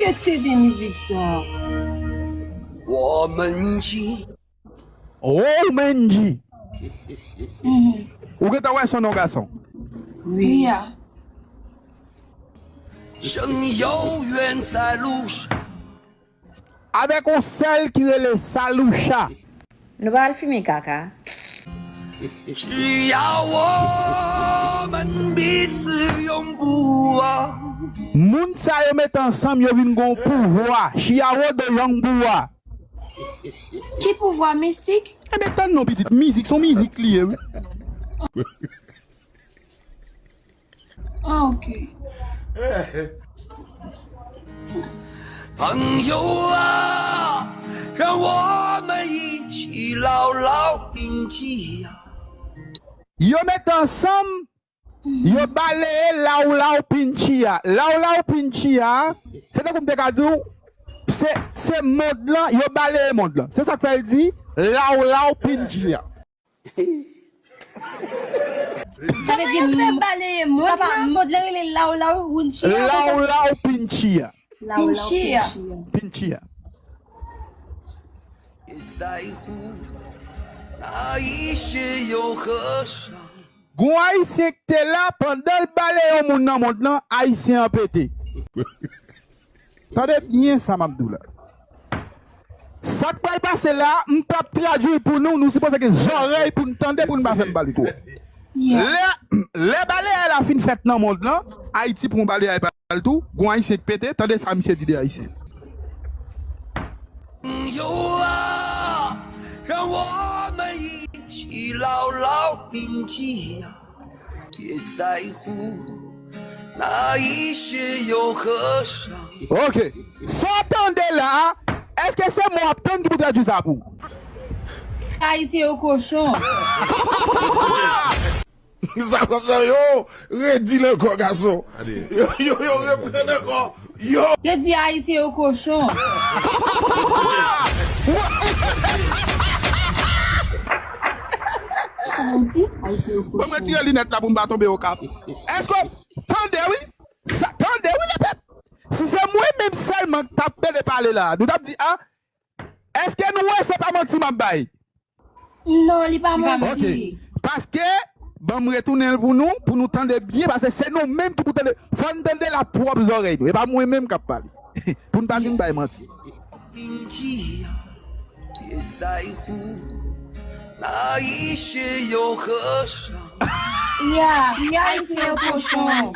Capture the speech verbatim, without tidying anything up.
Tete mizik sa. 我们一起。 O Mendy. Ou gentan wè son non gason? Wi. Ya. 人永远在路上。 Avèk yon sèl ki rele Saloucha. 你把它filmé，嘎嘎。 只要我们彼此永不忘。 Moun sa yo met ansanm, yo vin gon pouvwa. Chiyawo de Yangpouwa. Ki pouvwa mistik? Ebyen, tann non, pitit. Mizik, se yon mizik li ye, wi. Ah, ok. 朋友啊，让我们一起牢牢铭记呀。 Yo met ansanm, yo baleye Law Law Pinchi a. Law Law Pinchi a, se tankou m te ka di w, se, se mond lan, yo baleye mond lan. Se sa k fè l di Law Law Pinchi a. Sa vle di Sa fè baleye mond Papa, lan. Mond lan rele Law Law Pinchi a. Law Law Pinchi a. Pinchi a. Pinchi a. 别在乎那一些又何妨。 Gon Ayisyen ki te la, pandan l baleye yon moun nan mond lan, Ayisyen an pete. Tande byen sa m ap di w la. Sa k pral pase la, m p ap tradui l pou nou, nou sipoze gen zòrèy pou n tande, pou n pa fè m pale twòp. Lè, lè baleyay la fin fèt nan mond lan, Ayiti pran baleyay pa l tou, gon Ayisyen k pete, tande sa misye di de Ayisyen. 朋友啊，让我们一起牢牢铭记呀，别在乎那一些又何妨。 Ok. Sa w tande la, èske se mwen w ap tann ki pou tradui sa pou ou? Ayisyen yo kochon. Sa konsa yo redi l ankò gason. Yo yo yo reprann ankò. Yo. Yo di Ayisyen yo kochon. Ou di Ayisyen yo Mwen kochon. retire linèt la pou m pa tonbe okap. Èske w tande wi? Sa, tande wi lepèp. Si se mwen menm sèlman k t ap pede pale la, nou t ap di a, èske nou wè se pa manti m ap bay? Non, li pa Ok. manti. Paske, ban m retounen l pou nou, pou nou tande byen, paske se nou menm ki pou tande. Fò n tande l ak pwòp zòrèy nou. E pa mwen menm k ap pale. Pou n pa vin bay manti. 铭记呀，别在乎那一些又何妨。 Ya, Ayisyen yo kochon.